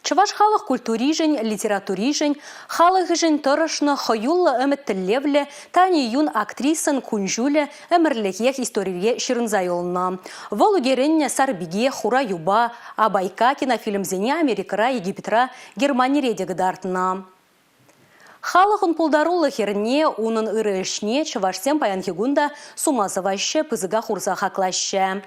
Чӑваш халӑх культуришӗн, литературишӗн, халӑхӗшӗн тӑрӑшнӑ хӑюллӑ ӗмӗт-тӗллевлӗ Тани Юн актрисӑн кун-ҫулӗ ӗмӗрлӗхех историре ҫырӑнса юлнӑ. Вӑл ӳкерӗннӗ Сарпике, Хура юпа, Абайка кинофильмсене Америкӑра, Египетра, Германире те кӑтартнӑ. Халӑхӑн пултаруллӑ хӗрне, унӑн ырӑ ӗҫне чӑвашсем паянхи кун та сума сӑваҫҫӗ, пысӑка хурса хаклаҫҫӗ.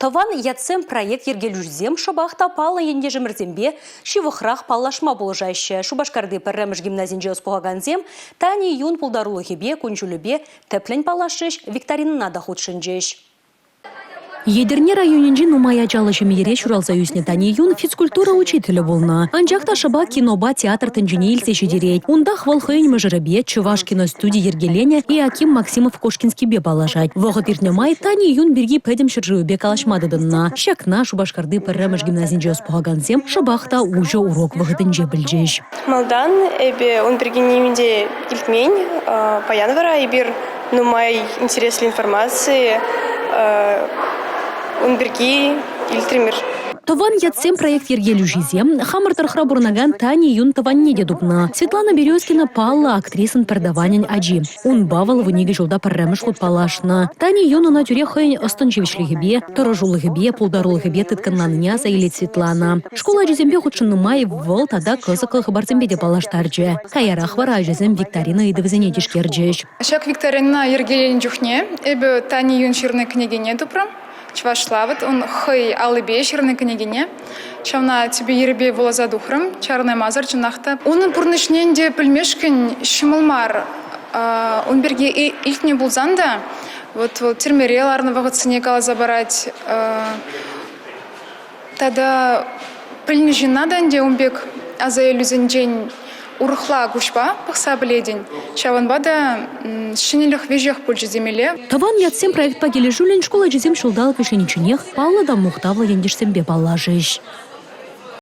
Тӑван ятсем проект йӗркелӳҫисем шӑпах та паллӑ ентешӗмӗрсемпе ҫывӑхрах паллашма пулӑшаҫҫӗ. Шупашкарти пӗрремӗш гимназинче ӑс пухакансем Тани Юн пултарулӑхӗпе, кун-ҫулӗпе тӗплӗн паллашрӗҫ, викторинӑна та хутшӑнчӗҫ. Етӗрне районӗнчи нумай ачаллӑ ҫемьере ҫуралса ӳснӗ Тани Юн физкультура учителӗ пулнӑ. Анчах та шӑпа кинопа театр тӗнчине илсе ҫитерет. Унтах вӑл хӑйӗн мӑшӑрӗпе Чӑваш киностуди йӗркеленӗ Иоаким Максимов-Кошкинскипе паллашать. Вӑхӑт иртнӗ май Тани Юн пирки пӗтӗм ҫӗршывӗпе калаҫма тытӑннӑ. Ҫакна Шупашкарти пӗрремӗш гимназинче ӑс пухакансем шӑпах та уҫӑ урок вӑхӑтӗнче пӗлчӗҫ. Малтан эпӗ ун пирки нимӗн те илтмен. Паян вара эпир нумай интереслӗ информаци ун пирки илтрӗмӗр. Тӑван ятсем проект йӗркелӳҫисем хамӑр тӑрӑхра пурӑнакан Тани Юн тӑванне те тупнӑ. Светлана Березкина паллӑ актрисӑн пӗртӑванӗн ачи. Унпа вӑл 12 ҫулта пӗрремӗш хут паллашнӑ. Тани Юн ӑна тӳрех хӑйӗн ӑс-тӑн ҫивӗчлӗхӗпе, тӑрӑшулӑхӗпе, пултарулӑхӗпе тыткӑнланине аса илет Светлана. Шкул ачисемпе хутшӑннӑ май вӑл тата кӑсӑклӑ хыпарсемпе те паллаштарчӗ. Каярах вара ачасем викторина ыйтӑвӗсене тишкерчӗҫ. Ҫак викторинӑна йӗркеленӗ чухне эпӗ Тани Юн ҫырнӑ кӗнекене тупрӑм. Чӑвашла вӑт ун хӑй аллипе ҫырнӑ кӗнекене. Ҫавна тӗпӗ-йӗрӗпе вуласа тухрӑм, чарӑнаймасӑр чӑнах та. Унӑн пурнӑҫне ӗнтӗ пӗлмешкӗн ҫӑмӑл мар. Ун пирки илтнӗ пулсан та, вот вӑл тӗрмере ларнӑ вӑхӑтсене каласа парать. Тата пӗлнӗ ҫынна та ӗнтӗ ун пек аса илӳсенчен урӑхла куҫпа пӑхса пӗлетӗн. Ҫавӑнпа та ҫӗнӗлӗх веҫех пулчӗ темелле. Тӑван ятсем проектпа килӗшӳллӗн шкул ачисем ҫулталӑк вӗҫленичченех паллӑ та мухтавлӑ ентешсемпе паллашӗҫ.